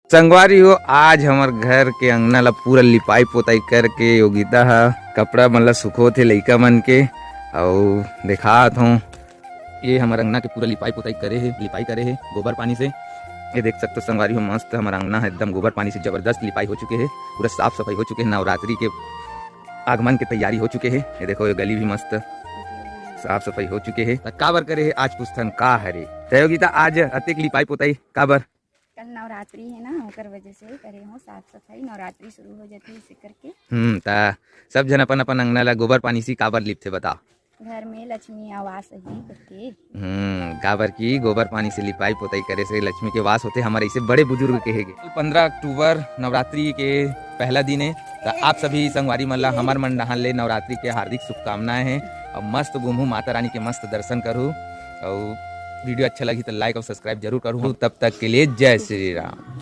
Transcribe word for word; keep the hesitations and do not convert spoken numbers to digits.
संगवारी हो, आज हमर घर के अंगना ला पूरा लिपाई पोताई करके योगिता ह कपड़ा मन ला सुखोथे लइका मन के, अउ देखात हूँ। ये हमर अंगना के पूरा लिपाई पोताई करे हे, लिपाई करे हे गोबर पानी से। ये देख सकते हो संगवारी हो, मस्त हमर अंगना है एकदम गोबर पानी से, जबरदस्त लिपाई हो चुके हे, पूरा साफ सफाई हो चुके हे नवरात्रि के आगमन के तैयारी हो चुके हे। ये देखो, ये गली भी मस्त साफ सफाई हो चुके हे। त काबर करे हे आज पुछथन का हरे? त योगिता, आज अतेक लिपाई पोताई काबर? कल नवरात्रि है ना, ओकर वजह से करे हो साफ सफाई, नवरात्रि शुरू हो जाती है इसे करके। हम्म, त सब झन अपन अपन अंगना ला गोबर पानी से काबर लिपथे बता? घर में लक्ष्मी आवास ही करके। हम्म, काबर की गोबर पानी से लिपाई पोताई करे से लक्ष्मी के वास होथे, हमर ऐसे बड़े बुजुर्ग कहे गे। कल पंद्रह अक्टूबर नवरात्रि के पहला दिन है, त आप सभी संगवारी मन ला हमर मन डहान ले नवरात्रि के हार्दिक शुभकामनाएं हैं। अब मस्त घूमू, माता रानी के मस्त दर्शन करू, और वीडियो अच्छा लगी तो लाइक और सब्सक्राइब जरूर करू। तब तक के लिए जय श्री राम।